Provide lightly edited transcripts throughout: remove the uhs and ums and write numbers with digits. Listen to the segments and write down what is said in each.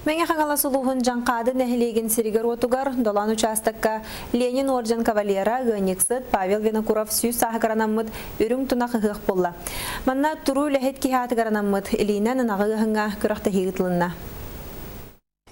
Мэҥэ Хаҥалас улууһун Дьаҥхаады нэһилиэгин сиригэр-уотугар Долоон учаастакка Ленин уордьан кавалера, ыанньыксыт Павел Винокуров 100 сааһыгар анаммыт үрүҥ тунах ыһыах буолла. Манна туруу үлэһит киһи аатыгар анаммыт илиинэн ынаҕы ыаһыҥҥа күрэхтэһии ыытылынна.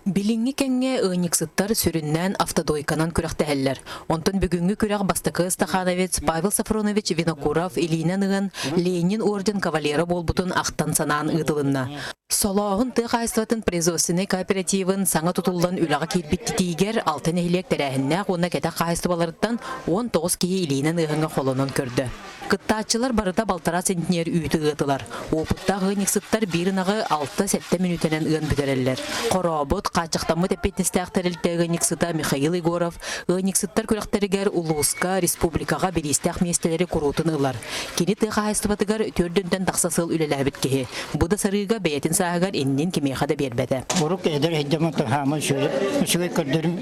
Билиҥҥи кэмҥэ ыанньыксыттар сүрүннээн автодойканан күрэхтэһэллэр. Онтон бүгүҥҥү күрэх бастакы стахановец Павел Софронович Винокуров илиинэн ыан Ленин орден кавалера буолбутун ахтан-санаан ыытылынна. Солооһун тыа хаһаайыстыбатын производственнай кооперативын саҥа тутуллан үлэҕэ киирбит титиигэр алта нэһилиэк тэрээһиннээх уонна кэтэх хаһаайыстыбаларыттан 19 киһи илиинэн ыаһыҥҥа холонон көрдө. Кыттааччылар барыта балтараа центнер үүтү ыатылар. Уопуттаах ыанньыксыттар биир ынаҕы 6-7 мүнүүтэнэн ыан бүтэрэллэр. Хорообут, хааччахтаммыт эппиэтинэстээх тэрилтэ ыанньыксыта Михаил Егоров ыанньыксыттар күрэхтэригэр улууска, республикаҕа бириистээх миэстэлэри куруутун ылар. Кини тыа хаһаайыстыбатыгар төрдүнтэн тахса сыл үлэлээбит киһи. Бу да сырыыга бэйэтин сааһыгар иннин кимиэхэ да биэрбэтэ. Урук эдэр эйдэмэ хаама үчүгэй көрдөрүм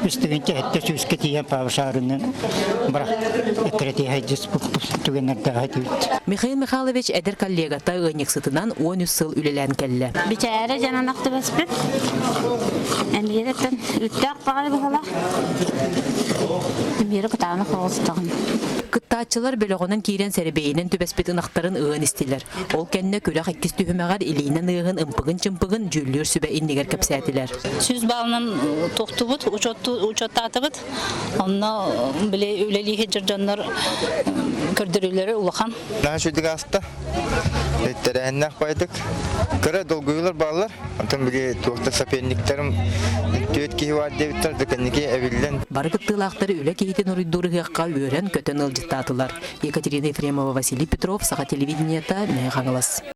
үстүгүнчэ этте сүүскэ тиийэн паабышаарынан бара эккирэтиэһэйдис түгэннэрдээх этибит. Михаил Михайлович эдэр коллегата ыанньыксытынан 13 сыл үлэлээн кэллэ. Бичээрэ дьанан ахтыбаспыт. Эмиэреттен үттээх баҕайы быһалах. Эмиэрэ кытаанах оҕустаҕын. Кыттааччылар бөлөҕүнэн киирэн сэрэбиэйинэн түбэспит ынахтарын ыан истилэр. Ол кэннэ күрэх иккис түһүмэҕэр илиинэн ыаһын ымпыгын-чымпыгын дьүүллүүр сүбэ иннигэр кэпсээтилэр. 100 балынан тохтубут, учуоттаатыбыт. Онно били үлэлии сылдьар дьоннор көрдөрүүлэрэ улахан. Наһаа үчүгэй ааста. Тэрээһиннээх баайдык. Кыра долгуйуулар бааллар. Онтон били туохта соперниктарым түөрт киһи баар диэбиттэр, да кэнники эбиллэн. Бары кыттыылаахтары үлэ киһитин уруйдуур ыһыахха үөрэн-көтөн ыалдьыттаатылар. Екатерина Ефремова, Василий Петров, Саха телевидениета, Мэҥэ Хаҥалас.